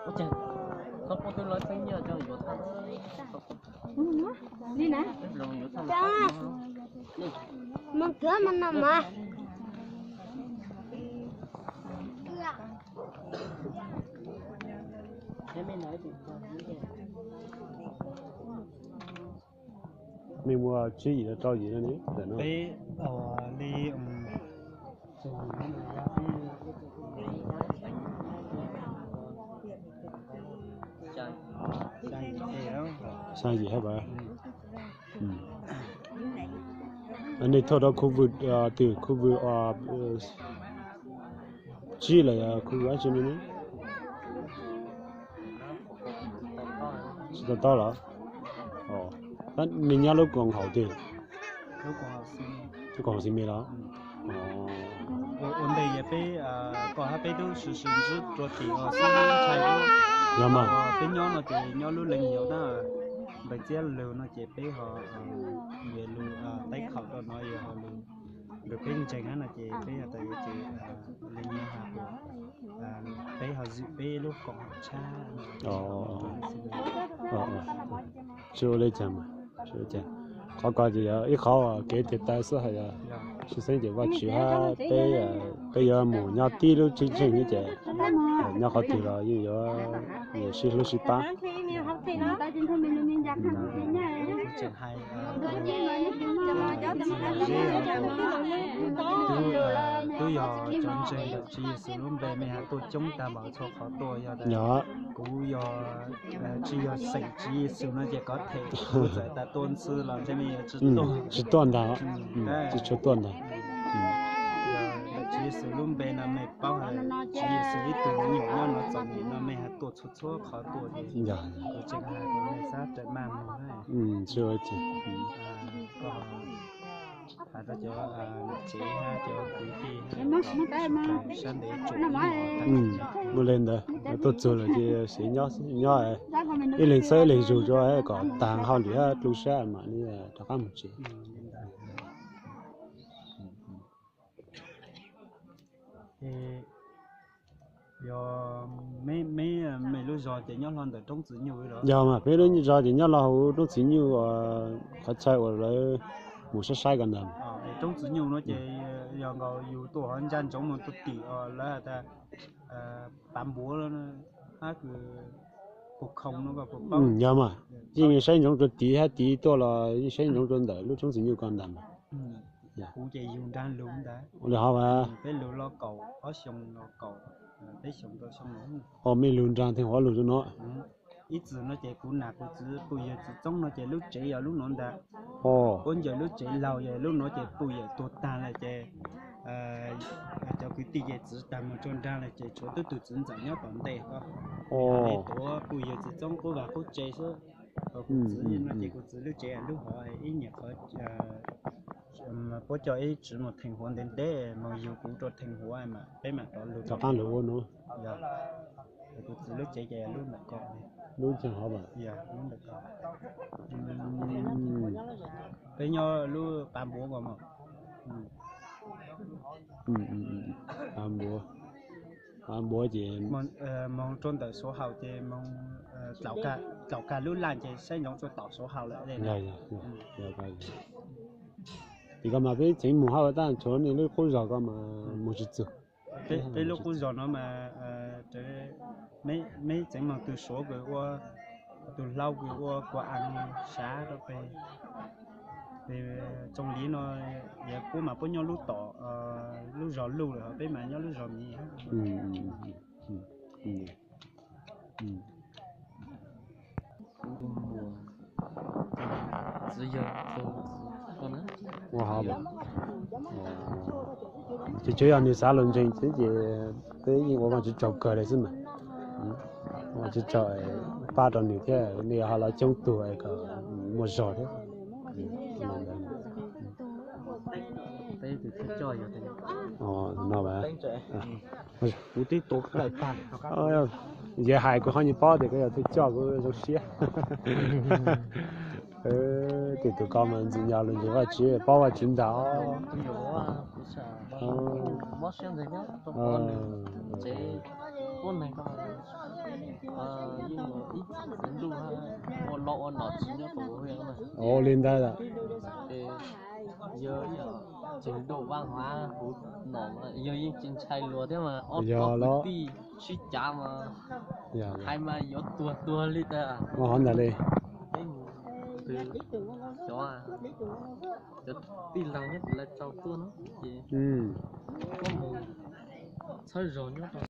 Ua cas koj pub twb lawv txeeb nyiaj coj yuav thaj. Li na. Mos kawg mas no mas. Mej muaj tsib yim rau rau yim no ne. Peb li xya yim hab pas. Nej thauj rau khu vwm twg, khu vwm tsib los yog khu vwm dab tsi no ne? Tsis tau taub los? Nws nyob lub koom haum twg? Lub koom haum xis me los? Ua ntej peb, koj hab peb tub sis sis ntsib rua tim xwb ntshai. Yog mas. Peb nyob no ces nyob lub leej yau na, npawg Txiab lug no ces peb ho, lug teb khaum rau no yog ho lug, lug peb ntseeg hab no ces peb tas yuav ces leej yau has tas peb ho zwm peb lub koom haum tshab. Tsis ua li cas mas, tsis ua cas. Qhov ko ces yog ib qhov kev tiv tauj xwb hais yog tsis xeeb ces Vajtswv hab peb, peb yuav mus nyob tib lub tseeb tseeb ces nyob qhov twg los yeej yuav sib hlub sib pab. Twb yog cov ntseeg ntawm Tswv Yexus lub npe mej has tuaj coob tag npaum txhua qhov tuaj yog tas kuv yog tsis yog xeem Tswv Yexus no ces kov them kuv txawm tas tuaj ntxhw los ntshe mej yuav tsis tuaj ntag, tsis tshua tuaj ntag. Ntawm Tswv Yexus lub npe no mej paub has Tswv Yexus ib tug me nyuam nyob no txom nyem no mej has tuaj txhua txhua qhov tuaj ces kuv tseem has kuv mej xab rawm maj mus. Has rau cov niam tsev hab cov kwv tij sab ntev tsuas ua li ntawd, tuaj txug lawm ces siv nyob, ib leeg txhawb ib leeg zug rua kom taag hauj lwm hab dlu sab mam li rov qab mus tsev. Yog mej lub zog ces nyob hlo ntawm Roob Txwv Nyuj los? Yog mas, peb lub zog ces nyob hlo hauv Roob Txwv Nyuj, qhov chaw uas lawv mus saib saib ko ntag. Roob Txwv Nyuj no ces yog nkaus yus tuaj hov ncaj ntsoov mus tuaj tim lawv has tas Pav Npuav hab kws Pus Khoo no. Yog mas, yeej saib ntsoov rua tid hab tid tuaj los yeej saib ntsoov rua ntawm lub Roob Txwv Nyuj ko ntag mas. Kuv ces yug nraag lug ntag. Ua li hov mas. Peb lug los kaum ob xyoo los kaum peb xyoo rau xyoo. Mej lug nraag theej huv lug rua no? Ib txwm no ces kuv nam kuv txiv puj yawg txiv txoob no ces lub tsev yog lub nuav ntag. Puab ncaws lub tsev laug yog lub nuav ces puj yawg tuag taag lawm ces cov kwv tij ces txiv taag mus rua nraag lawm ces tshuav tub tug txiv ntxawm nyob tom ntej ko. Nej tuav puj yawg txiv txoob qub vaj qub tsev xwb. Kuv txiv no ces kuv txiv lub tsev lub hov ib nyuag qhov puab coj ib tsev mus theej huv ntev ntev moog yug kuv rua theej huv mas peb mam rov lug rov qaab lug ua no. Kuv txiv lub tsev ces lub ntawm ko. Lub tsev hov mas. Lub ntawm ko. Peb nyob lub Pav Npuav ko mas. Pav Npuav, Pav Npuav ces moog rua ntawm Suav Haus ces moog tlaus kag lub laj ces saib ntsoov rua tom Suav Haus lawm. Tim ko mas peb tseev moog hab tab tshuav nej lub qub zog ko mas moog tsi txug. Peb lub qub zog no mas meb tseev moog tug Suav kws ua, tug Hlau kws ua kua as sav rau peb. Txoos li no, puab mas puab nyob lub tom, lub zog Luj lawm, peb mas nyob lub zog Miv. Ua hov, ces tsuas yog nwg xav lug ntseeg xwb ces peb yeej ua Vaajtswv tsaug kawg le xwb mas. Vaajtswv tsaug pab rau nwg thiab, nwg ho los coob tug kom muaj zog thiab. No, yawg hais kuv ho nyias paub tias koj yog thawj coj kuv zoo siab. Tus, tus ko mas ntxim nyog lug ntseeg Vaajtswv, paub Vaajtswv ntag. Ntuj ua loj ua nom tsis nyob tau ua li ntawd. Ces yog tseem dua vaj hav huv nom, yog yeej tsis ntshai luag thiab mas ob tug kwv tij sib cav mas hais mas yuav tuag tuag li tas. Ua qhov ntawd li. Peb mus, cov, cov tij laug nyob lawv tsaus tuaj no ces koj mus txhawb zog nyob rau